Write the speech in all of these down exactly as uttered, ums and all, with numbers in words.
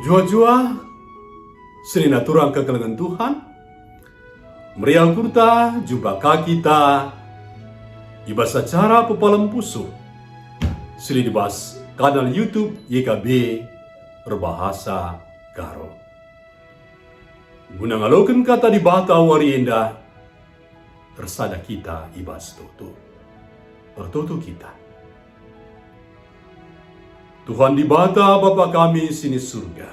Juah-juah, senina turang kekelengen Tuhan, meriah ukurta jumpa ka kita i bas acara Pepalem Pusuh, si lit i bas kanal YouTube Y K B erbahasa Karo. Guna ngaloken Kata Dibata wari enda, ersada kita i bas toto. Ertoto kita. Tuhan Dibata, Bapa kami si ni Surga,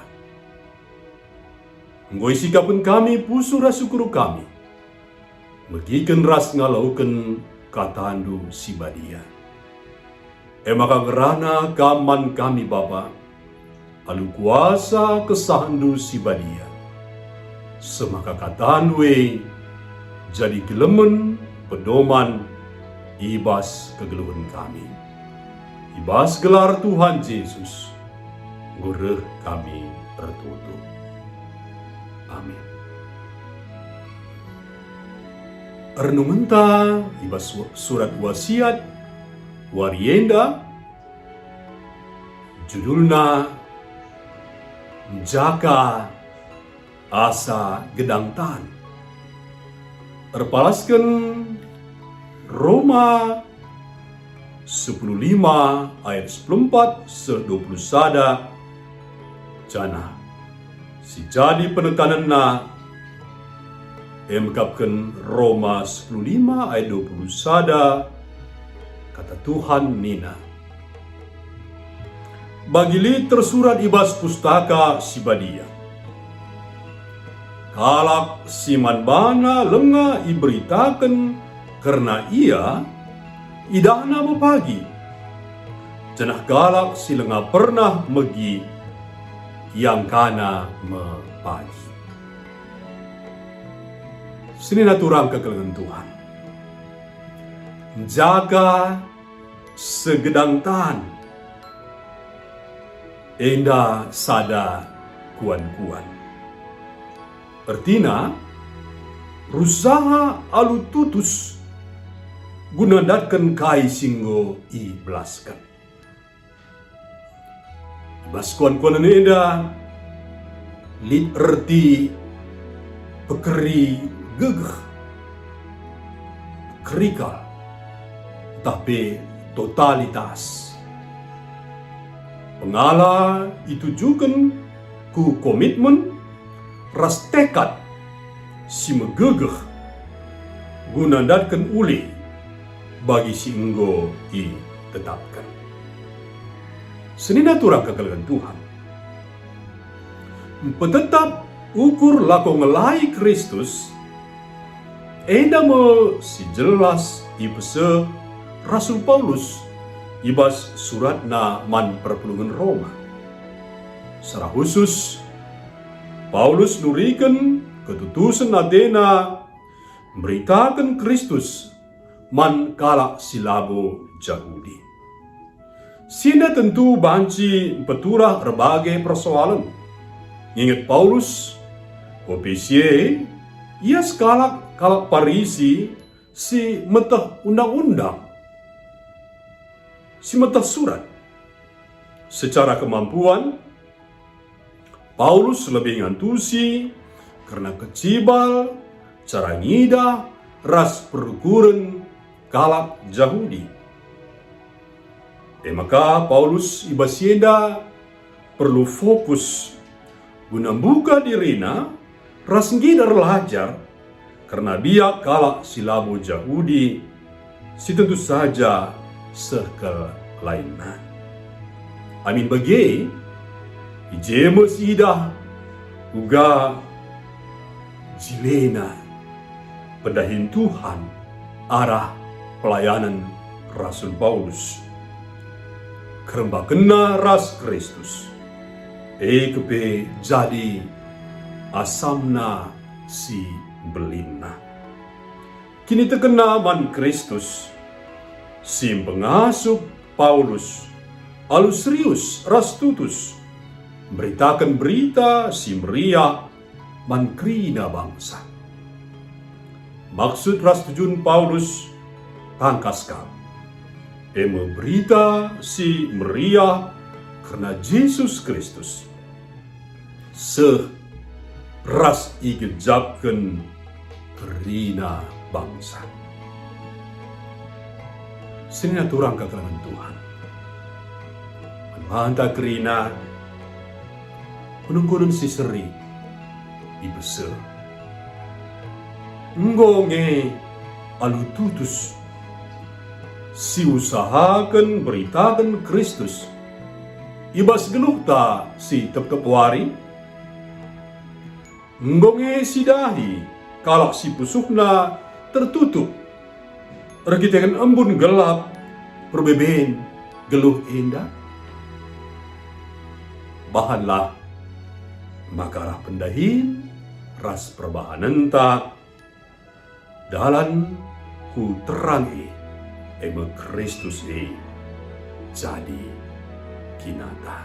enggo isikapen kami pusuh ras ukur kami, megiken ras ngaloken KataNdu si badia. E maka ngerana Kam man kami, Bapa, alu kuasa KesahNdu si badia, seh maka KataNdu e jadi gelemen, pedoman i bas kegeluhen kami. I bas gelar Tuhan Jesus, enggo reh kami ertoto. Amin. Renungenta i bas su-, surat Wasiat wari enda, judulna Njaka Asa Gedang Tan. Erpalasken Roma sepuluh lima ayat sepuluh empat seh dua puluh sada, janah si jadi penekanenna e mekapken Roma sepuluh lima ayat dua puluh sada, Kata Tuhan nina, Bagi lit tersurat i bas Pustaka Si Badia, "Kalak si man bana langa iberitaken kerna ia, idahna me pagi, janah kalak si langa pernah megi, iangkana me pagi." Senina turang kekelengen Tuhan. Njaka segedang tan, enda sada kuan-kuan. Ertina, rusaha alu tutus guna ndatken kai si enggo ibelasken. I bas kuan-kuan enda lit erti pekeri gegeh, pekeri kal, ntah pe totalitas. Pengala itujuken ku komitmen ras tekad si megegeh guna ndatken ule bagi si enggo itetapken. Senina turang kekelengen Tuhan. Mpetetap ukur lako ngelai Kristus, enda me si jelas ipeseh Rasul Paulus i bas suratna man perpulungen Roma. Secara khusus, Paulus nuriken ketutusen atena mberitaken Kristus man kalak si labo Jahudi. Si enda tentu banci mpeturah erbage persoalen. Nginget Paulus, ope si e, ia sekalak kalak Parisi si meteh undang-undang, si meteh surat. Secara kemampuan, Paulus lebih ngantusi kerna kecibal, cara ngidah, ras perukuren kalak Jahudi. E maka Paulus i bas si enda perlu fokus guna mbuka dirina ras nggit erlajar kerna biak kalak si labo Jahudi, si tentu saja seh kal lainna. Amin bage, i je me siidah uga jilena pendahin Tuhan arah pelayanen Rasul Paulus. Kerembakenna ras Kristus, e kepe jadi asamna si mbelinna. Kinitekenna man Kristus, si mpengasup Paulus alu serius ras tutus mberitaken Berita Si Meriah man kerina bangsa. Maksud ras tujun Paulus tangkas kal, e me Berita Si Meriah kerna Jesus Kristus. seh ras igejapken kerina bangsa. Senina turang kekelengen Tuhan. Man banta kerina penungkunen si seri ibese. Enggo nge alu tutus siusahaken beritaken Kristus i bas geluhta si tep-tep wari? Enggo nge sidahi kalak si pusuhna tertutup erkiteken embun gelap perbeben geluh enda? Bahanlah maka arah pendahin ras perbahanenta dalan ku terang e, e me Kristus e, jadi kinata.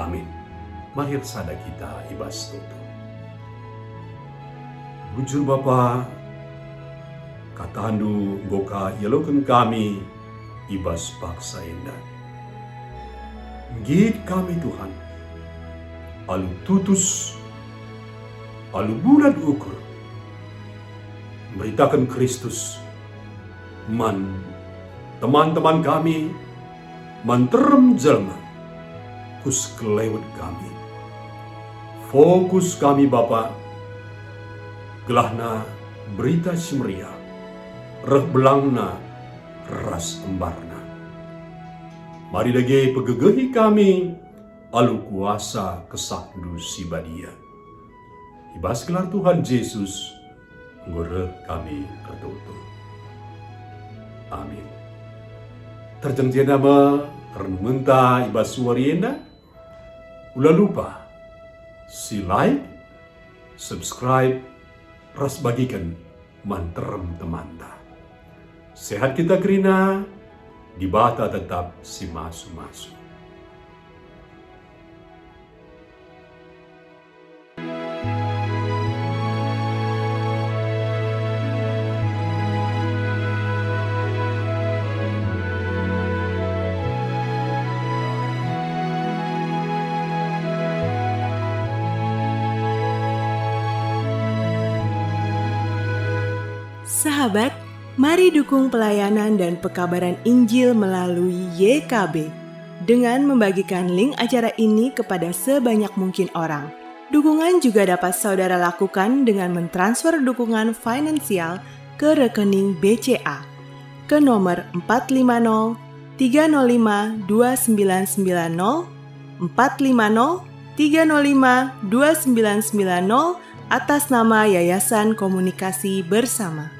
Amin. Mari ersada kita i bas toto. Bujur Bapa, kataNdu enggo ka ialoken kami i bas paksa enda. Nggit kami, Tuhan, alu tutus, alu bulat ukur, meritaken Kristus man teman-teman kami, man terem jelma, ku sekelewet kami. Fokus kami, Bapa, gelahna Berita Si Meriah reh belangna ras embarna. Mari dage pegegehi kami alu kuasa KesahNdu Si Badia. I bas gelar Tuhan Jesus, enggo reh kami ertoto. Amin. Terjeng jenda me renungenta i bas wari enda. Ula lupa si like, subscribe, ras bagiken man terem temanta. Sehat kita kerina, Dibata tetap si masu-masu. Sahabat, mari dukung pelayanan dan pekabaran Injil melalui Y K B dengan membagikan link acara ini kepada sebanyak mungkin orang. Dukungan juga dapat saudara lakukan dengan mentransfer dukungan finansial ke rekening B C A ke nomor empat lima nol tiga nol lima dua sembilan sembilan nol, empat lima nol tiga nol lima dua sembilan sembilan nol, atas nama Yayasan Komunikasi Bersama.